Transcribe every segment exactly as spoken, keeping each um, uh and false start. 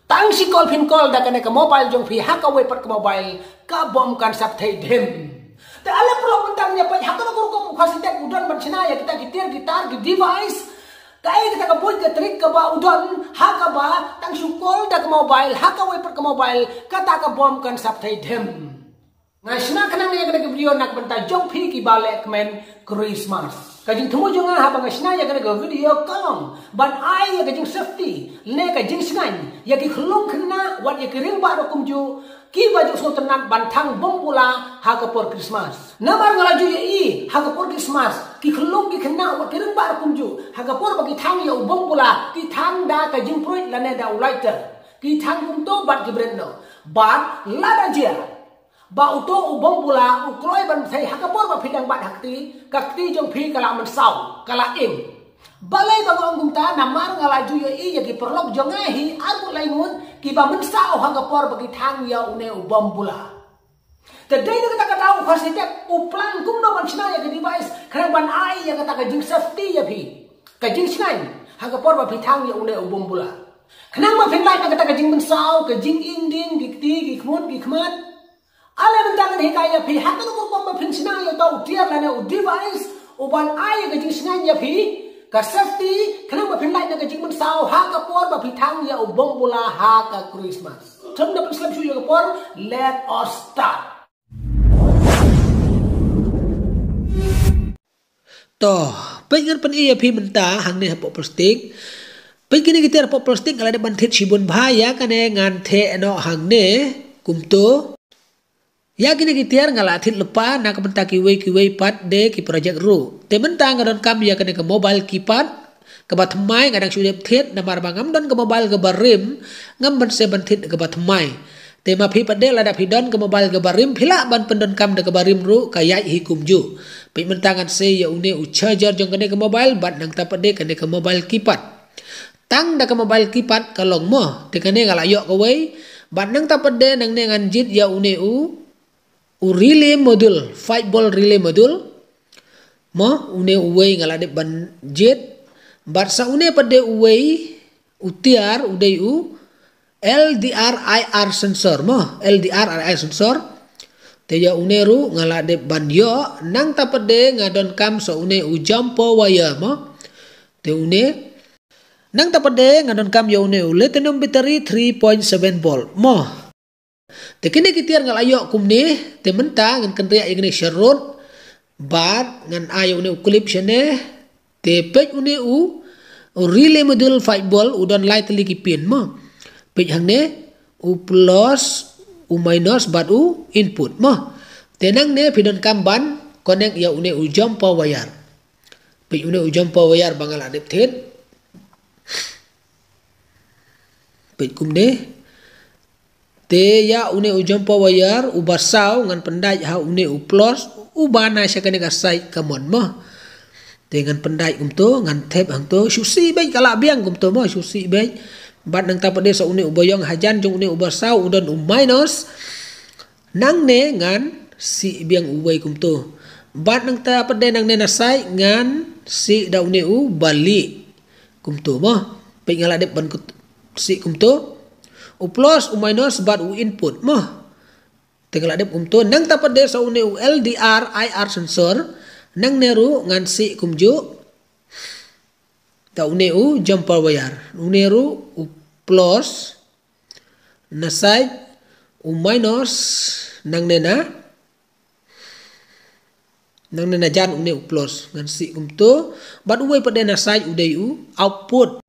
Tang shi call phin call da kane ka mobile jong phi ha kawei pat ka mobile, ka bom kan sa pynthei dhim. Te ale paralok mynta ngin ïa peit ha kano ka rukom u Khasi Tech u don ban shna ïa kita ki tiar ki tar ki device. Kaei kata ka buit ka trick kaba u don ha kaba tang shu call da ka mobile ha kawei pat ka mobile, kata ka bom kan sa pynthei dhim. Nga shna khnang ïa kane ka video na ka bynta jong phi kiba leh kmen Christmas. Ka jingthmu jong nga haba nga shna ïa kane ka video ka long ban ai ïa ka jingsafety ne ka jingshngaiñ ïa ki khyllung khynnah wat ïa ki rangbah ruh kumjuh kiba ju sngewtynnat ban thang bom bula ha ka por Christmas. Namar nga la ju ïohi ha ka por Christmas ki khyllung ki khynnah wat ki rangbah ruh kumjuh ha ka por ba ki thang ïa u bom bula ki thang da ka jingpruid lane da u lighter. Ki thang kumto bad ki bret noh. Bad lada jia ba uto u bom bula u kloi ban pynthei ha ka por ba phi dang bat ha kti, ka kti jong phi ka la mynsaw, ka la im. Balei ba nga ong kumta? Namar nga la ju ïohi ïa ki paralok jong nga hi arngut laingut kiba mynsaw ha ka por ba ki thang ïa une u bom bula. Te dei na kata ka daw u Khasi Tech u plan kumno ban shna ïa ka device khnang ban ai ïa kata ka jingsafety ïa phi, ka jingshngaiñ ha ka por ba phi thang ïa une u bom bula. Khnang ba phin lait na kata ka jingmynsaw, ka jinging ding, ki kti, ki khmut, ki khmat. Ale mynta ngan hikai ïa phi ha kano ka rukom ba phin shna ïa uta u tiar lane u device u ban ai ïa ka jingshngaiñ ïa phi, ka safety, khnang ba phin lait na ka jingmynsaw ha ka por ba phi thang ïa u bom bula ha ka Christmas. Te ym da pynslem shuh ïa ka por, let us start. To, peit ngan pyni ïa phi mynta hangne hapoh plastik. Peit kine ki tiar hapoh plastik nga la dep ban thied shibun bha, ïa kane ngan theh noh hangne kumto. Ïa kine ki tiar nga la thied lypa na ka bynta kiwei kiwei pat de ki project ruh. Te mynta nga donkam ïa kane ka mobile keypad kaba thymmai, nga dang shu dep thied namar ba ngam don ka mobile kaba rim, ngam banse ban thied kaba thymmai. Te ma phi pat de lada phi don ka mobile kaba rim phi lah ban pyndonkam da kaba rim ruh ka ïaid hi kumjuh. Peit mynta ngan sei ïa une u charger jong kane ka mobile bad nangta pat de kane ka mobile keypad. Tang da ka mobile keypad ka long mo. Te kane nga la ïoh kawei bad nangta pat de nangne ngan jied ïa une u u relay module, five volt relay module. Mo, une uwei nga la dep ban jied. Bad sa une pat de uwei u tiar u dei u L D R I R sensor mo, L D R I R sensor. Te ïa une ruh nga la dep ban ïoh, nangta pat de nga donkam sa une u jumper wire mo. Te une nangta pat de nga donkam ïa une u lithium battery three point seven volt mo. Te kine ki tiar nga la ïoh kumne, te mynta ngan kynriah ïa kine sharud bad ngan ai ïa une u clip shane. Te peit une u, u relay module five volt u don lai tylli ki pin mo. Peit hangne u plus, u minus bad u input mo. Te nangne phi donkam ban connect ïa une u jumper wire. Peit une u jumper wire ba nga la dep thied. Peit kumne. Te ïa une u jumper wire uba saw ngan pyndait ha une u plus uba na sha kane ka side ka mon mo. Te ngan pyndait kumto, ngan thep hangto, shu sih beit ka la biang kumto mo, shu sih beit. Bad nangta pat de sa une uba ïong hajan jong une uba saw u don u minus. Nangne ngan sih biang uwei kumto. Bad nangta pat de nangne na side ngan sih da une uba lieh. Kumto mo. Peit nga la dep ban kut-, sih kumto. U plus, u minus bad u input mo. Te nga la dep kumto. Nangta pat de sa une u L D R I R sensor. Nangne ruh ngan sih kumjuh. Da une u jumper wire. Une ruh u plus. Na side u minus nangne na Nangne na jan une u plus ngan sih kumto. Bad uwei pat de na side u dei u output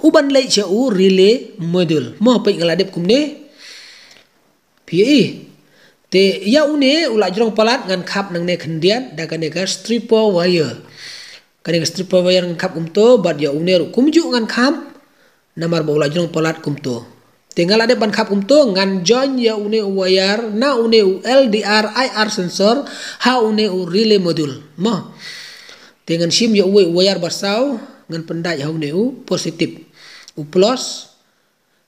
uban leit sha u relay module. Mo peit nga la dep kumne. Phi ïohi. Te ïa une u la jrong palat ngan khap nangne khyndiat da kane ka stripper wire. Kane ka stripper wire ngan khap kumto bad ïa une ruh kumjuh ngan khap. Namar ba u la jrong palat kumto. Te nga la dep ban khap kumto, ngan join ïa une u wire na une u L D R I R sensor ha une u relay module. Mo. Te ngan shim ïa uwei u wire ba saw, ngan pyndait ha une u positive. U plus,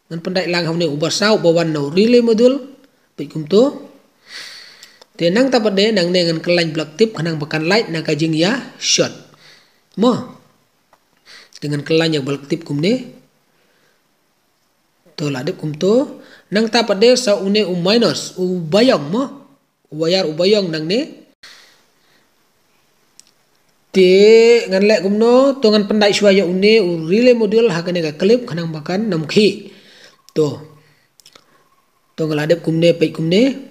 ngan pyndait lang ha une u ba saw, ba wan na u relay module, peit kumto. Te nangta pat de, nangne ngan kyllain black tape, khnang ba kan lait na ka jingïa short. Mo. Te ngan kyllain ïa black tape kumne. To la dep kumto. Nangta pat de sa une u minus, u bayong mo. U wire u bayong nangne. Te ngan leh kumno, to ngan pyndait shuwa ïa une u relay module ha kane ka clip khnang ba kan nym khih. To. To nga la dep kumne, peit kumne.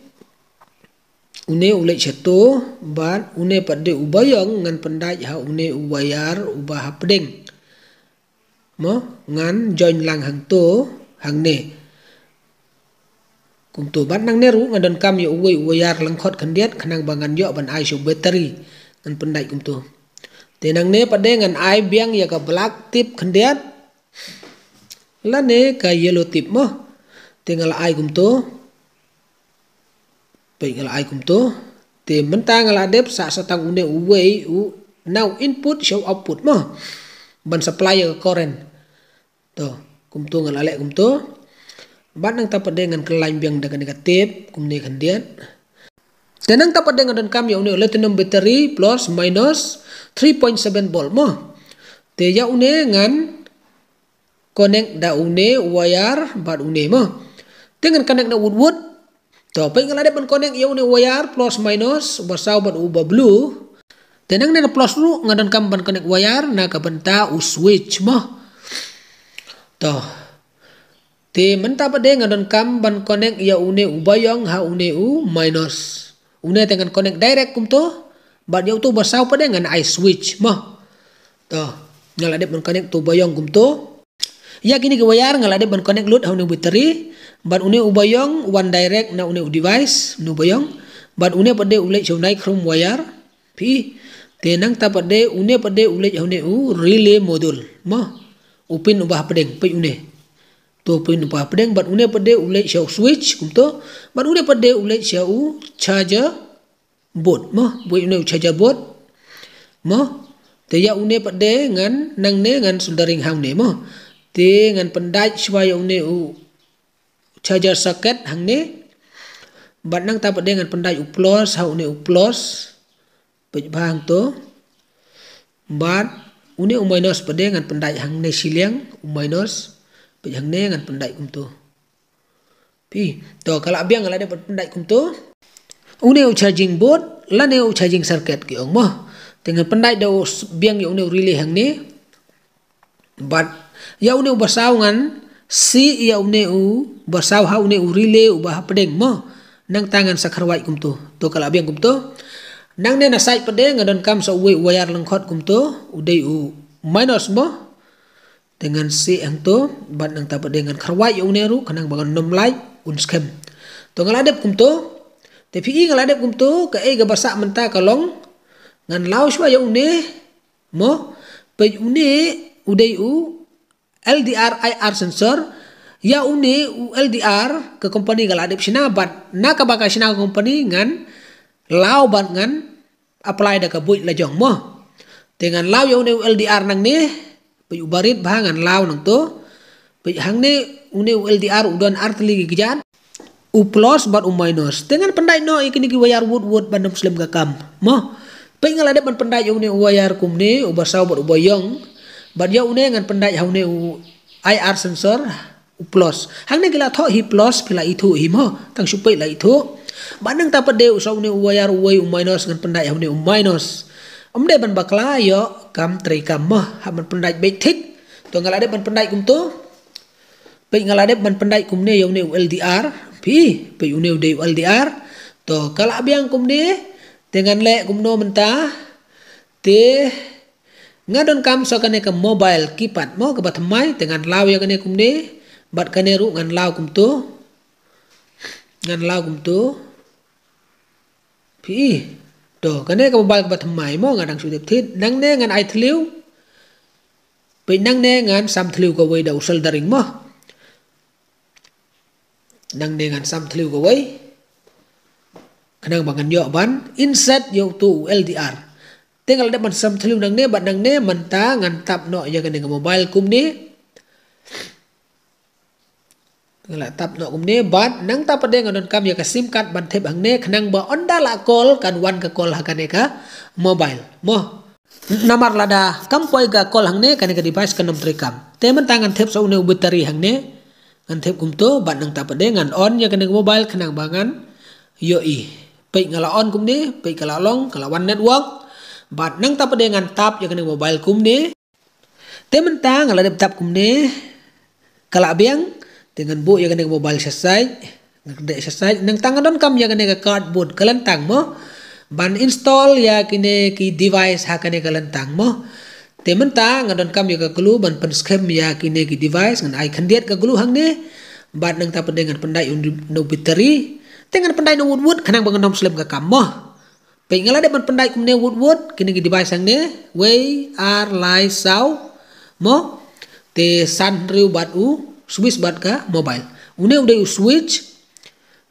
Une u leit shato, bad une pat de u bayong ngan pyndait ha une u wire uba hapdeng. Mo, ngan join lang hangto, hangne. Kumto, bad nangne ruh nga donkam ïa uwei u wire lyngkhot khyndiat, khnang ba ngan ïoh ban ai sha u battery, ngan pyndait kumto. Te nangne pat de ngan ai biang ïa ka black tip khyndiat, lane ka yellow tip mo. Te nga la ai kumto. Peit nga la ai kumto. Te mynta nga la dep sa sa tang une uwei u na u input sha u output mo. Ban supply ïa ka current. To, kumto nga la leh kumto. Bad nangta pat de ngan kylla biang da kane ka tip, kumne khyndiat. Te nangta pat de nga donkam ïa une u lithium battery plus minus three point seven volt mo. Te ïa une ngan connect da une wire bad une mo. Te ngan connect na wut wut. To, peit nga la dep ban connect ïa une wire plus minus, uba saw bad uba blue. Te nangne na plus ruh nga donkam ban connect wire na ka bynta u switch mo. To. Te mynta pat de nga donkam ban connect ïa une u bayong ha une u minus. Une te ngan connect direct kumto. Bad ïa uto uba saw pat de ngan ai switch mo. To. Nga la dep ban connect uto u bayong kumto. Ïa kine ki wire nga la dep ban connect lut ha une u battery. Bad une u bayong wan direct na une u device, une u bayong. Bad une pat de u leit sha u nichrome wire. Phi. Te nangta pat de une pat de u leit ha une u relay module. Mo. U pin uba hapdeng, peit une. To pin uba hapdeng, bad une pat de u leit sha u switch, kumto. Bad une pat de u leit sha u charger board mo, peit une u charger board mo. Te ïa une pat de ngan nangne ngan soldering hangne mo. Te ngan pyndait shuwa ïa une u charger socket hangne. Bad nangta pat de ngan pyndait u plus ha une u plus. Peit bha hangto. Bad une u minus pat de ngan pyndait hangne shiliang, u minus. Peit hangne ngan pyndait kumto. Phi, to ka la biang nga la dep ban pyndait kumto. Une u charging board, lane u charging circuit ki ong mo. Te ngan pyndait da u s-, biang ïa une u relay hangne. Bad ïa une uba saw ngan sih ïa une uba saw ha une u relay uba hapdeng mo. Nangta ngan sa kharwait kumto. To ka la biang kumto. Nangne na side pat de nga donkam sa uwei u wire lyngkhot kumto. U dei u minus mo. Te ngan sih hangto, bad nangta pat de ngan kharwait ïa une ruh, khnang ba kan nym lait, un skhem. To nga la dep kumto, te phi i nga la dep kumto, kaei kaba sah mynta ka long, ngan law shuwa ïa une, mo, peit une, u dei u, L D R I R sensor, ïa une, u L D R, ka company ka la dep shna, bad, na kaba ka shna ka company, ngan, law bad ngan, apply da ka buit la jong mo. Te ngan law ïa une u L D R nangne, peit uba rit bha ngan law nangto. Peit hangne une u L D R u don artylli ki kjat. U plus bad u minus. Te ngan pyndait noh ïa kine ki wire wut wut ban nym slem ka kam. Mo. Peit nga la dep ban pyndait ïa une u wire kumne, uba saw bad uba ïong. Bad ïa une ngan pyndait ha une u I R sensor. U plus. Hangne ki la thoh hi plus phi la ithuh hi mo. Tang shu peit la ithuh. Bad nangta pat de u sa une u wire uwei u minus ngan pyndait ha une u minus. Ym dei ban bakla ïoh kam trei kam mo. Hap ban pyndait beit thik. To nga la dep ban pyndait kumto. Peit nga la dep ban pyndait kumne ïa une u L D R. Phi, peit une u dei u L D R. To ka la biang kumne. Te ngan leh kumno mynta. Te nga donkam sa kane ka mobile keypad mo kaba thymmai, te ngan law ïa kane kumne, bad kane ruh ngan law kumto. Ngan law kumto. Phi. To, kane ka mobile kaba thymmai mo nga dang shu dep thied. Nangne ngan ai thliew. Peit nangne ngan sam thliew kawei da u soldering mo. Nangne ngan sam thliew kawei. Khnang ba ngan ïoh ban insert ïa uto u L D R. Te nga la dep ban sam thliew nangne bad nangne mynta ngan tap noh ïa kane ka mobile kumne. Nga la tap noh kumne bad nangta pat de nga donkam ïa ka sim card ban thep hangne khnang ba ynda la call kan wan ka call ha kane ka mobile. Mo. Namar lada kam poi ka call hangne kane ka device kan nym trei kam. Te mynta ngan thep sa une u battery hangne. Ngan thep kumto, bad nangta pat de ngan on ïa kane ka mobile khnang ba ngan ïohi. Peit nga la on kumne, peit ka la long, ka la wan network. Bad nangta pat de ngan tap ïa kane ka mobile kumne. Te mynta nga la dep tap kumne, ka la biang, te ngan buh ïa kane ka mobile sha side, ngan kdeh sha side, nangta nga donkam ïa kane ka cardboard ka lyntang mo. Ban install ïa kine ki device ha kane ka lyntang mo. Te mynta nga donkam ïa ka glue ban pynskhem ïa kine ki device, ngan ai khyndiat ka glue hangne. Bad nangta pat de ngan pyndait ïa u battery. Te ngan pyndait na wut wut, khnang ba ngan ym slem ka kam mo. Peit nga la dep ban pyndait kumne wut wut, kine ki device hangne, wei, ar, lai, saw, mo, te san, hynriew bad u switch bad ka mobile. Une u dei u switch,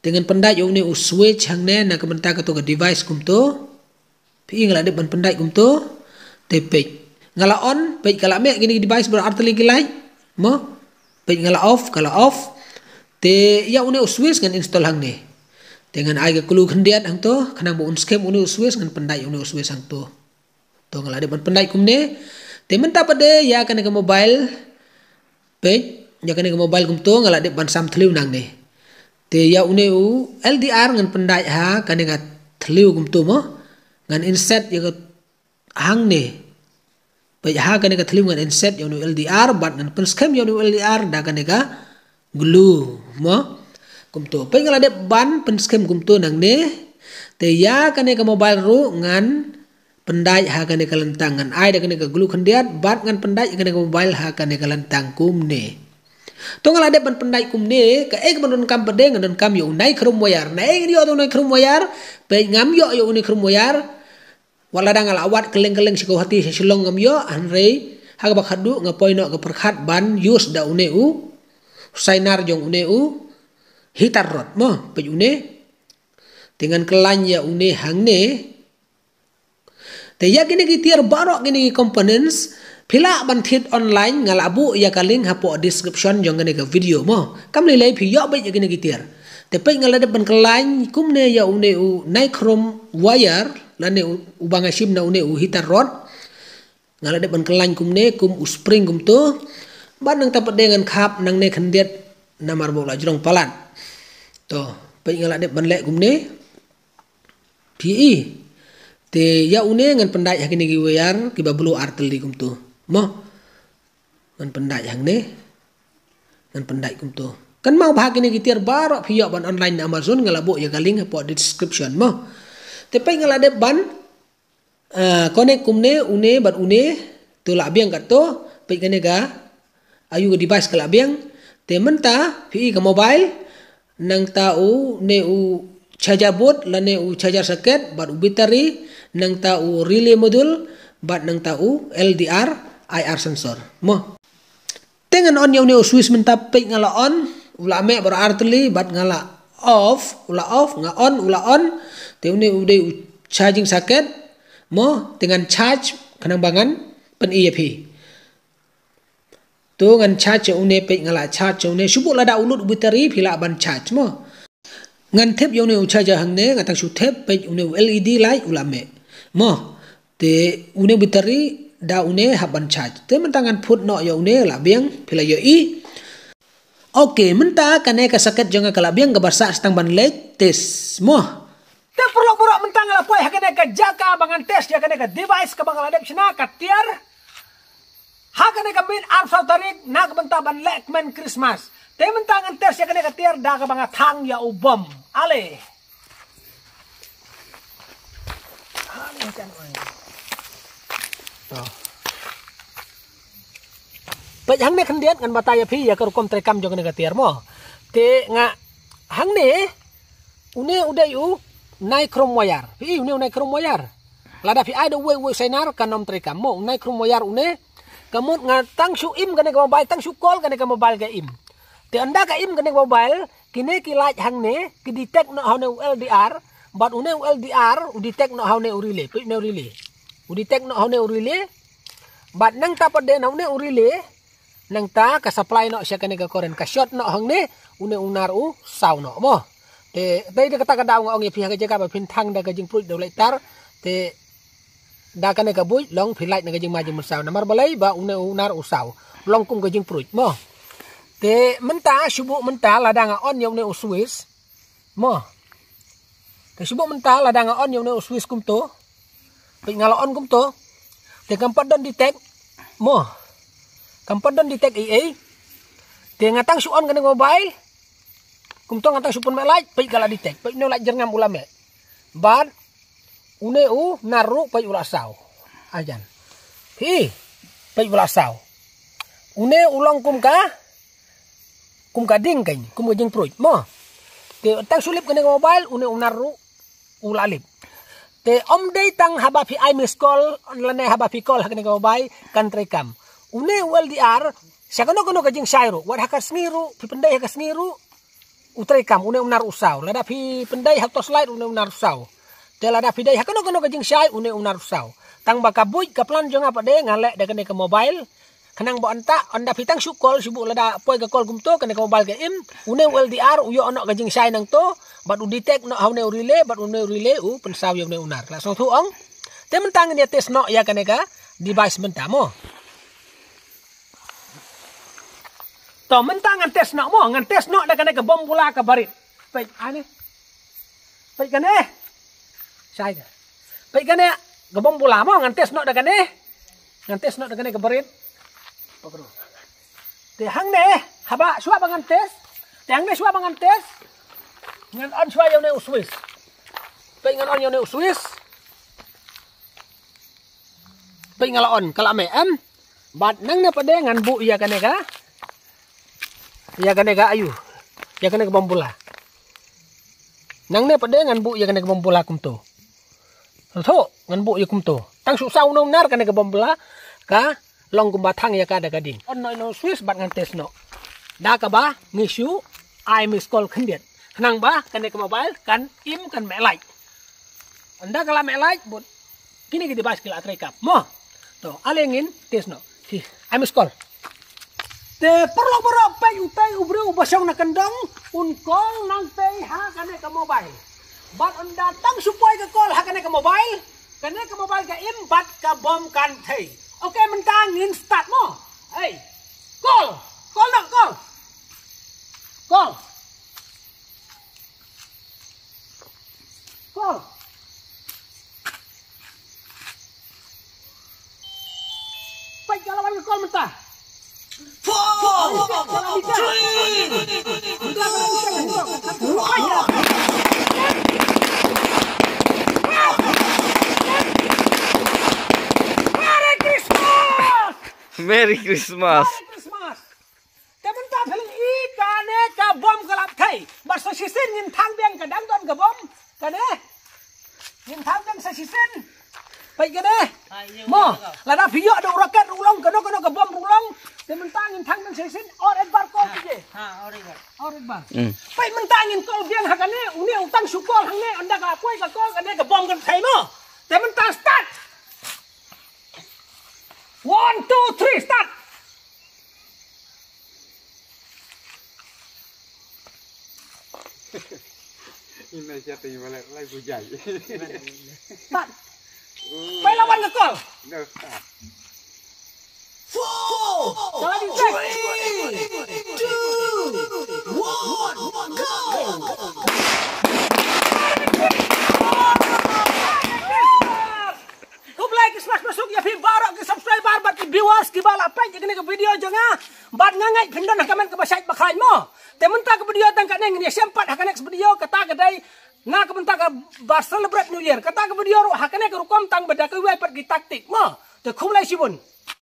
te ngan pyndait ïa une u switch hangne na ka bynta kato ka device kumto. Peit nga la dep ban pyndait kumto, te peit. Nga la on, peit ka la meh kine ki device baroh artylli ki light, mo, peit nga la off, ka la off. Te ïa une u switch ngan install hangne. Te ngan ai ka glue khyndiat hangto, khnang ba un skhem une u switch ngan pyndait une u switch hangto. To nga la dep ban pyndait kumne. Te mynta pat de ïa kane ka mobile. Peit, ïa kane ka mobile kumto nga la dep ban sam thliew nangne. Te ïa une u L D R ngan pyndait ha kane ka thliew kumto mo. Ngan insert ïa ka hangne. Peit ha kane ka thliew ngan insert ïa une u L D R, bad ngan pynskhem ïa une u L D R da kane ka glue mo. Kumto. Peit nga la dep ban pynskhem kumto nangne. Te ïa kane ka mobile ruh ngan pyndait ha kane ka lyntang, ngan ai da kane ka glue khyndiat, bad ngan pyndait ïa kane ka mobile ha kane ka lyntang kumne. To nga la dep ban pyndait kumne, kaei kaban donkam pat de, ngan donkam ïa u nichrome wire. Naei ngan ïoh da u nichrome wire, peit ngam ïoh ïa u nichrome wire. Wat lada nga la wad kylleng kylleng sha Guwahati sha Shillong ngam ïoh, hynrei ha kaba khatduh nga poi noh ka pyrkhat ban use da une u sainar jong une u heater rod mo, peit une. Te ngan khlaiñ ïa une hangne. Te ïa kine ki tiar baroh kine ki components, phi lah ban thied online, nga la buh ïa ka link hapoh description jong kane ka video mo. Kam lei lei phi ïoh beit ïa kine ki tiar. Te peit nga la dep ban khlaiñ kumne ïa une u nichrome wire, lane u, uba nga shim na une u heater rod. Nga la dep ban khlaiñ kumne, kum u spring kumto. Bad nangta pat de ngan khap nangne khyndiat namar ba u la jrong palat. To, peit nga la dep ban leh kumne. Phi i. Te ïa une ngan pyndait ha kine ki wire, kiba blue artylli kumto. Mo. Ngan pyndait hangne. Ngan pyndait kumto. Kynmaw ba ha kine ki tiar baroh phi ïoh ban online na Amazon, nga la buh ïa ka link hapoh description mo. Te peit nga la dep ban, ah, connect kumne, une bad une, to la biang katto, peit kane ka, ïa u ka device ka la biang. Te mynta, phi i ka mobile, nangta une u charger board, lane u charger socket, bad u battery, nangta u relay module, bad nangta u L D R I R sensor. Mo. Te ngan on ïa une u switch mynta, peit nga la on, u la meh baroh artylli, bad nga la off, u la off, nga on, u la on. Te une u dei u charging socket, mo, te ngan charge, khnang ba ngan pyni ïa phi. To ngan charge ïa une, peit nga la charge ïa une, shu buh lada u lut u battery, phi lah ban charge mo. Ngan thep ïa une u charger hangne, nga tang shu thep, peit une u L E D light, u la meh. Mo, te une u battery, da une hap ban charge. Te mynta ngan phut noh ïa une, la biang, phi la ïohi. Ok, mynta kane ka socket jong nga ka la biang, kaba sah sa tang ban leit test mo. Te paralok baroh, mynta nga la poi ha kane ka jaka ba ngan test ïa kane ka device kaba nga la dep shna, ka tiar. Ha kane ka miet arphew saw tarik, na ka bynta ban leh kmen Christmas. Te mynta ngan test ïa kane ka tiar da kaba nga thang ïa u bom. Ale. Ale, kan oi. To. Peit hangne khyndiat ngan batai ïa phi ïa ka rukom treikam jong kane ka tiar mo. Te nga hangne, une u dei u nichrome wire. Phi i une u nichrome wire. Lada phi ai da uwei uwei u sainar kan ym treikam mo, u nichrome wire une. Ka mut nga tang shu im kane ka mobile, tang shu call kane ka mobile ka im. Te ynda ka im kane ka mobile, kine ki light hangne ki detect noh ha une u L D R, bad une u L D R u detect noh ha une u relay, peit une u relay. U detect noh ha une u relay, bad nangta pat de na une u relay, nangta ka supply noh sha kane ka current, ka short noh hangne, une u nar u saw noh mo. Te dei da kata ka daw nga ong ïa phi ha ka jaka ba phin thang da ka jingpruid da u lighter, te da kane ka buit long phi lait na ka jingma jingmynsaw, namar balei ba une u nar u saw. Long kum ka jingpruid mo. Te mynta, shu bud mynta lada nga on ïa une u switch. Mo. Te shu bud mynta lada nga on ïa une u switch kumto. Peit nga la on kumto. Te kam pat don detect. Mo. Kam pat don detect ei ei. Te nga tang shu on kane ka mobile. Kumto nga tang shu pynmeh light, peit ka la detect. Peit une u light jyrngam u la meh. Bad une u nar ruh peit u la saw. Ajan. Hi. Peit u la saw. Une u long kum ka, kum ka ding kan, kum ka jingpruid. Mo. Te tang shu lip kane ka mobile, une u nar ruh u la lip. Te ym dei tang haba phi ai miss call lane haba phi call ha kane ka mobile kan treikam. Une u L D R sha kano kano ka jingshai ruh, wat ha ka sngi ruh, phi pyndei ha ka sngi ruh, u treikam, une u nar u saw. Lada phi pyndei ha torchlight, une u nar u saw. Te lada phi dei ha kano kano ka jingshai, une u nar u saw. Tang ba ka buit ka plan jong nga pat de nga leh da kane ka mobile. Khnang ba ynda, ynda phi tang shu call, shu bud lada poi ka call kumto, kane ka mobile ka im, une u L D R u ïoh noh ka jingshai nangto, bad u detect noh ha une u relay, bad une u relay u pynsaw ïa une u nar. La sngewthuh ong. Te mynta ngin ïa test noh ïa kane ka device mynta mo. To mynta ngan test noh mo, ngan test noh da kane ka bom bula ka barit. Peit ane. Peit kane. Shai ka. Peit kane ka bom bula mo, ngan test noh da kane. Ngan test noh da kane ka barit. Te hangne haba shuwa ba ngan test. Te hangne shuwa ba ngan test. Ngan on shuwa ïa une u switch. Peit ngan on ïa une u switch. Peit nga la on, ka la meh em. Bad nangne pat de ngan buh ïa kane ka. Ïa kane ka ayu. Ïa kane ka bom bula. Nangne pat de ngan buh ïa kane ka bom bula kumto. Thoh, ngan buh ïa kumto. Tang shu saw u nar kane ka bom bula. Ka long kumba thang ïa ka da ka ding. On noh ïa une u switch bad ngan test noh. Da kaba ngi shu ai miss call khyndiat. Khnang ba kane ka mobile kan im kan meh light. Ynda ka la meh light bud kine ki device ki la treikam. Mo. To, ale ngin test noh. Hi, ai miss call. Te paralok baroh, peit utai u briew uba shong na kyndong, un call nangtei ha kane ka mobile. Bad ynda tang shu poi ka call ha kane ka mobile, kane ka mobile ka im bad ka bom kan thei. Okay, mynta ngin start mo. Hey. Call. Call noh, call. Call. Call. Peit ka la wan ka call mynta. Four, three, two, one. Merry Christmas! Merry Christmas! Merry Christmas! Te mynta phi la ïohi kane ka bom ka la thei. Bad sa shisien ngin thang biang ka dang don ka bom. Kane. Ngin thang biang sa shisien. Peit kane. Mo, lada phi ïoh da u rocket ruh long, kano kano ka bom ruh long. Te mynta ngin thang biang sa shisien. Aur ek bar call kije. Ha, aur ek bar. Aur ek bar. Hmm. Peit mynta ngin call biang ha kane, une u tang shu call hangne, ynda ka poi ka call kane ka bom kan thei mo. Te mynta start. One, two, three, start. Ina siya tayo wala, wala bujay. Start. Peit la wan ka call. No, start. Four, three, two, one, go. Khublei Christmas basuk ïa phi baroh ki subscriber bad ki viewers kiba la peit ïa kane ka video jong nga. Bad nga ngeit phin don ha ka met kaba shait ba khlaiñ mo. Te mynta ka video tang kane, ngin ïashem pat ha ka next video, kata ka dei na ka bynta kaba celebrate New Year. Kata ka video ruh ha kane ka rukom tang ba da kawei pat ki tactic mo. Te khublei shibun.